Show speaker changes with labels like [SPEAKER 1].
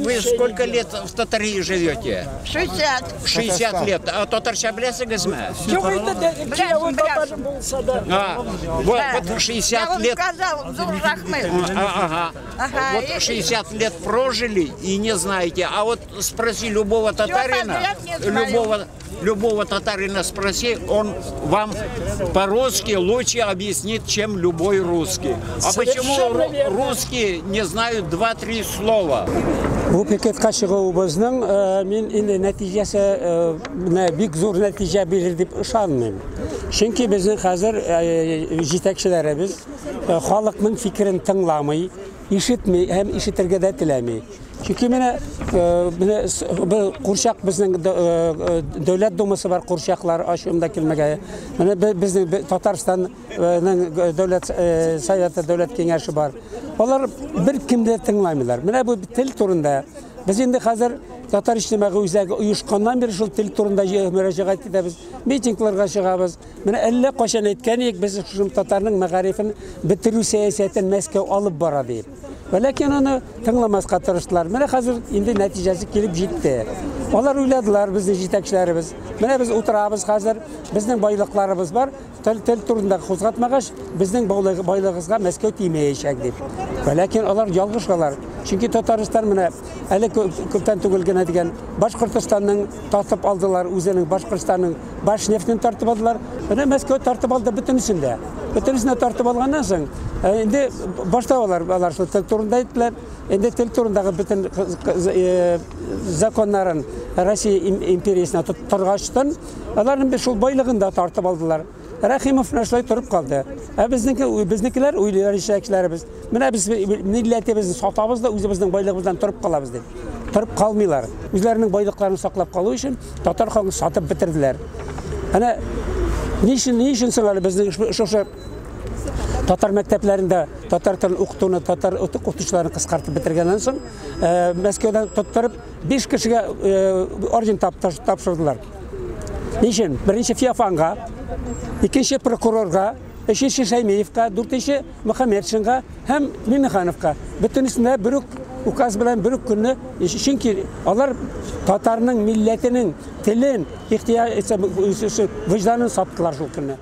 [SPEAKER 1] Вы сколько лет в Татарии живете?
[SPEAKER 2] 60.
[SPEAKER 1] 60 лет. А татарча беләсегезме?
[SPEAKER 3] Юк инде, кияве татар булса да.
[SPEAKER 1] А, вот, вот 60
[SPEAKER 2] Я вам
[SPEAKER 1] лет.
[SPEAKER 2] сказал, Зур рәхмәт.
[SPEAKER 1] Ага.
[SPEAKER 2] Ага.
[SPEAKER 1] Вот 60 лет прожили и не знаете. А вот спроси любого татарина,
[SPEAKER 2] подряд не знаю.
[SPEAKER 1] любого татарина спроси, он вам по-русски лучше объяснит, чем любой русский. А почему
[SPEAKER 3] Совершенно верно.
[SPEAKER 1] русские не знают два-три слова?
[SPEAKER 4] Бу пикетка чыгуыбызның мин инде нәтиҗәсе менә бик зур нәтиҗә бирер дип ышанмыйм. Чөнки безнең хәзер җитәкчеләребез халыкның фикерен тыңламый, ишетми һәм ишетергә дә теләми. Чөнки менә бу курчак безнең Дәүләт Думасы бар, курчаклар ачуымда килмәгәе. Менә безнең Татарстанның Дәүләт Советы, Дәүләт Киңәше бар. Алар бер кемне дә тыңламыйлар. Менә бу тел турында без инде хәзер Татар иҗтимагый үзәге оешканнан бирле шул тел турында мөрәҗәгать итәбез, митингларга чыгабыз. Менә әллә кайчан әйткән идек, без шул татарның мәгарифен бетерү сәясәтен Мәскәү алып бара дип. Ләкин аны тыңламаска тырыштылар. Менә хәзер инде нәтиҗәсе килеп җитте. Алар уйладылар, безнең җитәкчеләребез. Менә без утырабыз хәзер, безнең байлыкларыбыз бар. Тел турында кузгатмагач, безнең байлыгыбызга Мәскәү тимәячәк дип. Ләкин алар ялгышалар. Чөнки Татарстан менә әле күптән түгел генә дигән Башкортостанның тартып алдылар, үзенең Башкортостанның Башнефтен тартып алдылар. Менә Мәскәү тартып алды бөтенесен дә. Бөтенесен дә тартып алганнан соң, инде башта алар шул тел турында әйттеләр. Инде тел турындагы бөтен законнарын Россия империясенә тоттыргачтан, аларның бер шул байлыгын да тартып алдылар. Рәхимов менә шулай торып калды. Ә безнекеләр уйлыйлар, җитәкчеләребез. Менә без милләтебезне сатабыз да үзебезнең байлыгыбыздан торып калабыз дип. Торып калмыйлар. Үзләренең байлыкларын саклап калу өчен татар халкын сатып бетерделәр. Әнә ни өчен соң әле безнең шушы татар мәктәпләрендә татар телен укытуны, татар укытучыларын кыскартып бетергәннән соң, Мәскәүдән тоттырып 5 кешегә орден тапшырдылар. Ни өчен? Беренче Феофанга, икенче прокурорга, өченче Шәймиевка, дүртенче Мөхәммәтшинга һәм Миңнехановка. Бөтенесенә бер үк указ белән бер үк көнне, чөнки алар татарның милләтенең телен, ихтыяр, вөҗданын саттылар шул көнне.